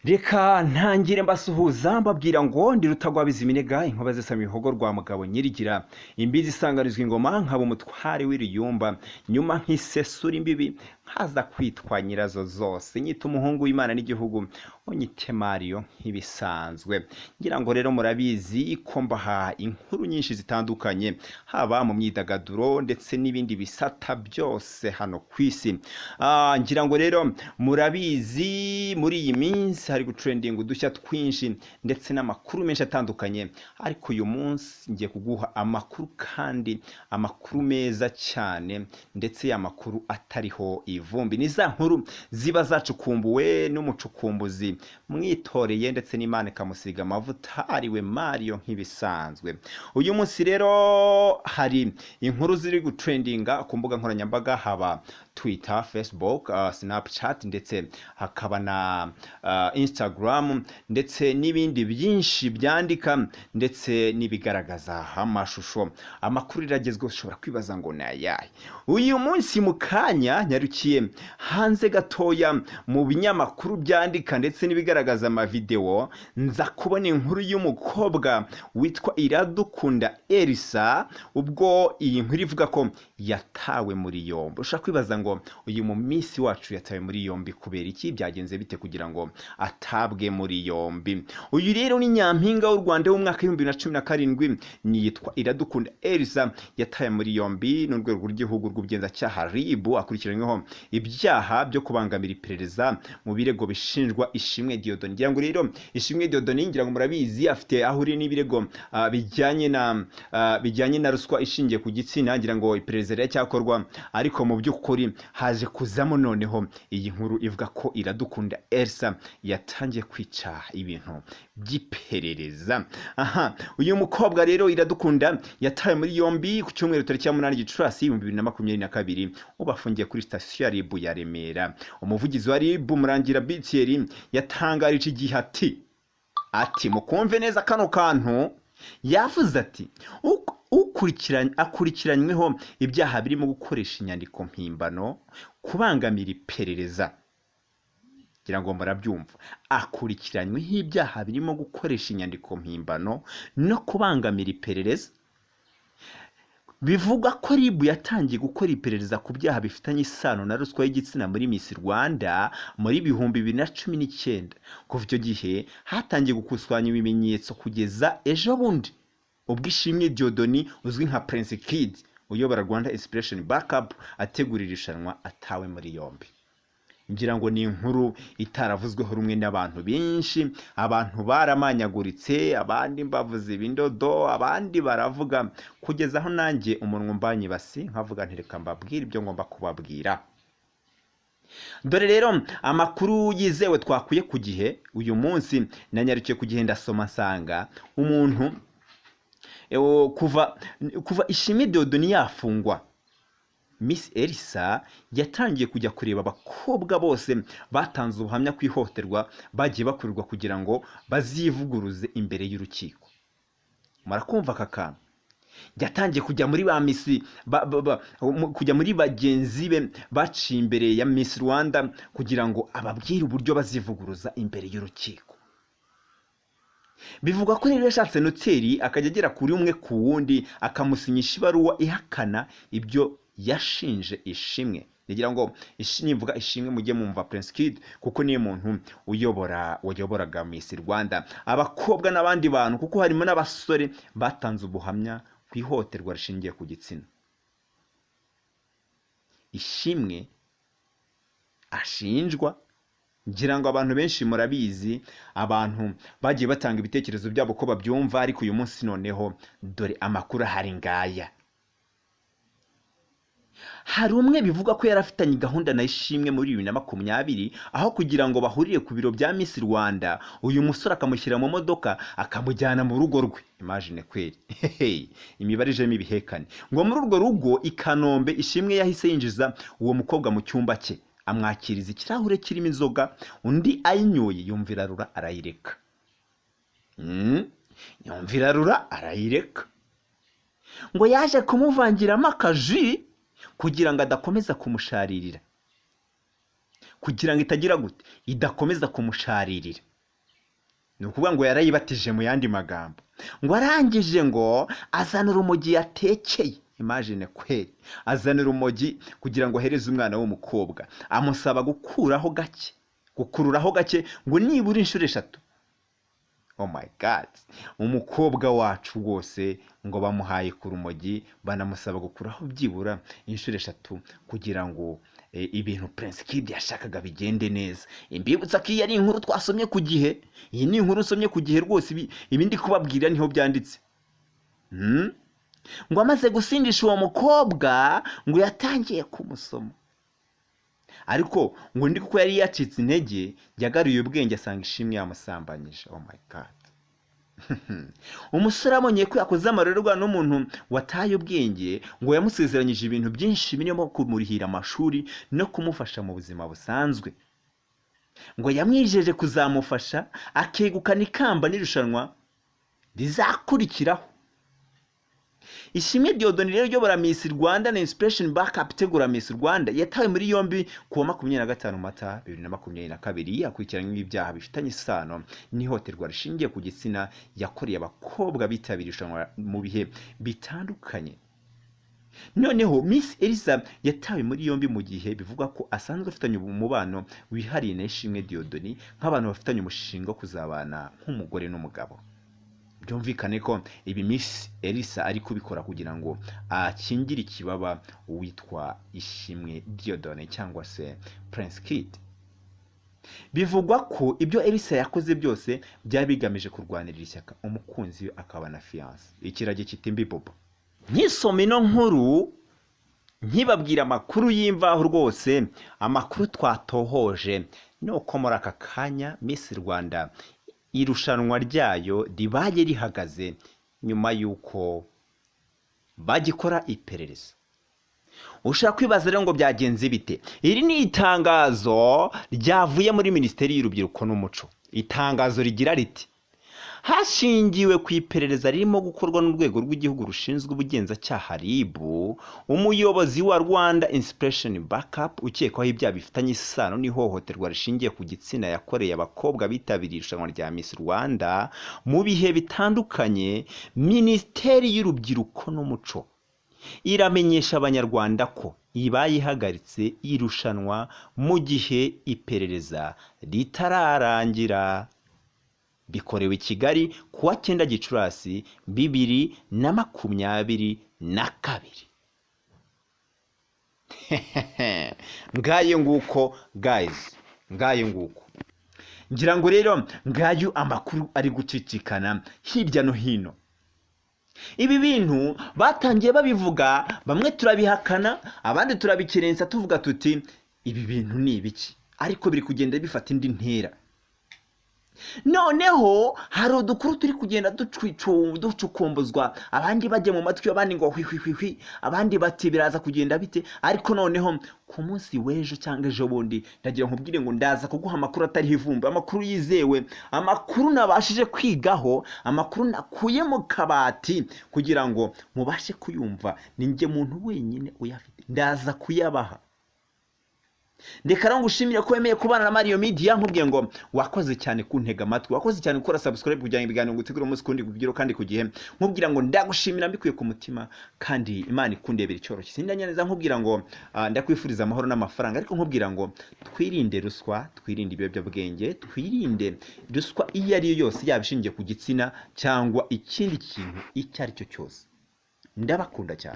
Reka ntangire mbasuhuza, mbabwira ngo ndi Rutagwabiza iminega, inkuba zisa mu bihogo rwa mugabo nyirigira, imbizi isanganizwa ingoma, nkaba umutware w'iriyumba, nyuma nkisesura imbibi, nkaza kwitwa nyirazo zose. Nyita umuhungu w'Imana n'igihugu, unyite Mario nk'ibisanzwe. Ngira ngo rero murabizi ko mbaha inkuru nyinshi zitandukanye, haba mu myidagaduro ndetse n'ibindi bisata byose hano ku isi. Ngira ngo rero murabizi, muri iyi minsi hari gutrendinga udushya twinshi ndetse n'amakuru menshi atandukanye, ariko uyu munsi ngiye kuguha amakuru, kandi amakuru meza cyane, ndetse ya makuru atariho ivumbi. Ni za nkuru ziba zacukumbuwe n'umucukumbuzi mwitoreye, ndetse n'Imana ikamusiga amavuta, ariwe Mario nk'ibisanzwe. Uyu munsi rero hari inkuru ziri gutrendinga ku mbuga nkoranyambaga, haba Twitter, Facebook, Snapchat, ndetse hakaba na Instagram, ndetse n'ibindi byinshi byandika ndetse n'ibigaragaza amashusho. Amakuru iragezweho, ushobora kwibaza ngo ni ayahe? Uyu munsi mu kanya nyarukiye hanze gatoya mu binyamakuru byandika ndetse n'ibigaragaza amavidewo, nza kubona inkuru y'umukobwa witwa Iradukunda Elsa. Ubwo iyi nkuru ivuga ko yatawe muri yombi. Ushobora kwibaza ngo uyu mu minsi wacu yatawe muri yombi kubera iki? Byagenze bite kugira ngo atabwe muri yombi? Uyu rero ni nyampinga w'u Rwanda w'umwaka w'2017, niyitwa Iradukunda Elsa. Yatawe muri yombi n'urwego rw'igihugu rw'ubugenzacyaha RIB, akurikiranyweho ibyaha byo kubangamira iperereza mu birego bishinjwa Ishimwe Dieudonné. Ngira ngo rero Ishimwe Dieudonné, ngira ngo murabizi, afite aho ahuriye n'ibirego bijyanye na ruswa ishingiye ku gitsina. Ngira ngo iperereza riracyakorwa, ariko mu by'ukuri haje kuzamo noneho iyi nkuru ivuga ko Iradukunda Elsa yatangiye kwica ibintu by'iperereza. Aha uyu mukobwa rero Iradukunda yatawe muri yombi ku cyumweru tariki ya 8 Gicurasi 2022, ubu afungiye kuri sitasiyo ya RIB ya Remera. Umuvugizi wa RIB, Murangira Bitiyeri, yatangarije igihe ati mukumve neza kano kantu. Yavuze ati: "Akurikiranyweho ibyaha birimo gukoresha inyandiko mpimbano, kubangamira iperereza." Ngira ngo murabyumva, akurikiranyweho ibyaha birimo gukoresha inyandiko mpimbano no kubangamira iperereza. Bivugwa ko RIB yatangiye gukora iperereza ku byaha bifitanye isano na ruswa y'igitsina muri Miss Rwanda muri 2019. Kuva icyo gihe hatangiye gukusanya ibimenyetso kugeza ejo bundi ubwo Ishimwe Dieudonné uzwi nka Prince Kid uyobora Rwanda Inspiration Backup ategura irushanwa atawe muri yombi. Ngira ngo ni inkuru itaravuzweho rumwe n'abantu benshi. Abantu baramanyaguritse, abandi bavuze ibindodo, abandi baravuga, kugeza aho nanjye umunwa umbanye basi nkavuga nti reka mbabwire ibyo ngomba kubabwira. Dore rero amakuru yizewe twakuye ku Gihe. Uyu munsi nanyarukiye ku Gihe, ndasoma, nsanga umuntu kuva Ishimwe Dieudonné yafungwa, Miss Elsa yatangiye kujya kureba abakobwa bose batanze ubuhamya ku ihohoterwa bagiye bakorerwa kugira ngo bazivuguruze imbere y'urukiko. Murakumva aka kantu? Yatangiye kujya muri ba Miss kujya muri bagenzi be baciye imbere ya Miss Rwanda kugira ngo ababwire uburyo bazivuguruza imbere y'urukiko. Bivugwa ko rero yashatse noteri, akajya agera kuri umwe ku wundi, akamusinyisha ibaruwa ihakana ibyo yashinje Ishimwe. Ngira ngo nivuga Ishimwe mujye mumva Prince Kid, kuko niyo muntu uyobora, wayoboraga Miss Rwanda. Abakobwa n'abandi bantu, kuko harimo n'abasore batanze ubuhamya ku ihohoterwa rishingiye ku gitsina Ishimwe ashinjwa. Ngira ngo abantu benshi murabizi, abantu bagiye batanga ibitekerezo byabo ko babyumva, ariko uyu munsi noneho dore amakuru ahari ngaya. Hari umwe bivuga ko yari afitanye gahunda na Ishimwe muri 2020, aho kugira ngo bahurire ku biro bya Miss Rwanda, uyu musore akamushyira mu modoka akamujyana mu rugo rwe. Imagine kweri. Hehe, imibare ijemo ibihekane. Ngo muri urwo rugo i Kanombe, Ishimwe yahise yinjiza uwo mukobwa mu cyumba cye, amwakiriza ikirahure kirimo inzoga, undi ayinyoye yumva irarura arayireka. Yumva irarura arayireka. Ngo yaje kumuvangiramo akaji kugira ngo adakomeza kumusharirira, kugira ngo itagira gute, idakomeza kumusharirira. Ni ukuvuga ngo yarayibatije mu yandi magambo. Ngo arangije ngo azana urumogi yatekeye. Imagine kweri, azana urumogi kugira ngo ahereze umwana w'umukobwa, amusaba gukuraho gake, gukururaho gake ngo nibura inshuro 3. Oh my God! Umukobwa wacu rwose ngo bamuhaye ku rumogi, banamusaba gukuraho byibura inshuro 3 kugira ngo ibintu Prince Kid yashakaga bigende neza. Imbibutsa ko iyi ari inkuru twasomye ku Gihe. Iyi ni inkuru nsomye ku Gihe rwose, ibi ndi kubabwira niho byanditse. Ngo amaze gusindisha uwo mukobwa, ngo yatangiye kumusoma, ariko ngo undi kuko yari yacitse intege, yagaruye ubwenge asanga Ishimwe yamusambanyije. Oh my God! Umusore abonye ko yakoze amarorerwa n'umuntu wataye ubwenge, ngo yamusezeranyije ibintu byinshi birimo kumurihira amashuri no kumufasha mu buzima busanzwe. Ngo yamwijeje kuzamufasha akegukana ikamba n'irushanwa rizakurikiraho. Ishimwe Dieudonné rero uyobora Miss Rwanda na Inspiration Backup itegura Miss Rwanda, yatawe muri yombi ku wa 25 Mata 2022, akurikiranyweho ibyaha bifitanye isano n'ihohoterwa rishingiye ku gitsina yakoreye abakobwa bitabiriye irushanwa mu bihe bitandukanye. Noneho Miss Elsa yatawe muri yombi mu gihe bivugwa ko asanzwe afitanye umubano wihariye na Ishimwe Dieudonné, nk'abantu bafitanye umushinga wo kuzabana nk'umugore n'umugabo. Byumvikane ko ibi Miss Elsa ari kubikora kugira ngo akingire ikibaba uwitwa Ishimwe Dieudonné cyangwa se Prince Kid. Bivugwa ko ibyo Elsa yakoze byose byari bigamije kurwanirira ishyaka umukunzi we akaba na fiancé. Ikiragi kiti mbibobo. Nkisoma ino nkuru, nkibabwira amakuru y'imvaho rwose, amakuru twatohoje ni uko muri aka kanya Miss Rwanda irushanwa ryayo ribaye rihagaze nyuma y'uko bagikora iperereza. Ushobora kwibaza rero ngo byagenze bite? Iri ni itangazo ryavuye muri Minisiteri y'Urubyiruko n'Umuco, itangazo rigira riti: "Hashingiwe ku iperereza ririmo gukorwa n'Urwego rw'Igihugu rushinzwe Ubugenzacyaha RIB, umuyobozi wa Rwanda Inspiration Backup ukekwaho ibyaha bifitanye isano n'ihohoterwa rishingiye ku gitsina yakoreye abakobwa bitabiriye irushanwa rya Miss Rwanda mu bihe bitandukanye, Minisiteri y'Urubyiruko n'Umuco iramenyesha Abanyarwanda ko ibaye ihagaritse irushanwa mu gihe iperereza ritararangira." Bikorewe i Kigali ku wa 9 Gicurasi 2022. Ngayo nguko guys, ngayo nguko. Ngira ngo rero ngayo amakuru ari gucicikana hirya no hino. Ibi bintu batangiye babivuga, bamwe turabihakana, abandi turabikerensa, tuvuga tuti ibi bintu ni ibiki? Ariko biri kugenda bifata indi ntera. Noneho hari udukuru turi kugenda ducukumbuzwa, abandi bajya mu matwi, abandi ngo hwihwihwi, abandi bati biraza kugenda bite? Ariko noneho ku munsi w'ejo cyangwa ejo bundi, ndagira nkubwire ngo ndaza kuguha amakuru atariho ivumbi, amakuru yizewe, amakuru nabashije kwigaho, amakuru nakuye mu kabati kugira ngo mubashe kuyumva. Ni njye muntu wenyine uyafite, ndaza kuyabaha. Reka rero ngushimire ko wemeye kubana na Mario Media, nkubwiye ngo wakoze cyane kuntega amatwi, wakoze cyane gukora subscribe kugira ngo ibiganiro ngutegure umunsi kundi kugira kandi ku gihe. Nkubwira ngo ndagushimira mbikuye ku mutima, kandi Imana ikundebera icyoroshye. Sindanyaneza nkubwira ngo ndakwifuriza amahoro n'amafaranga, ariko nkubwira ngo twirinde ruswa, twirinde ibiyobyabwenge, twirinde ruswa iyo ari yo yose, yaba ishingiye ku gitsina cyangwa ikindi kintu icyo ari cyo cyose. Ndabakunda cyane.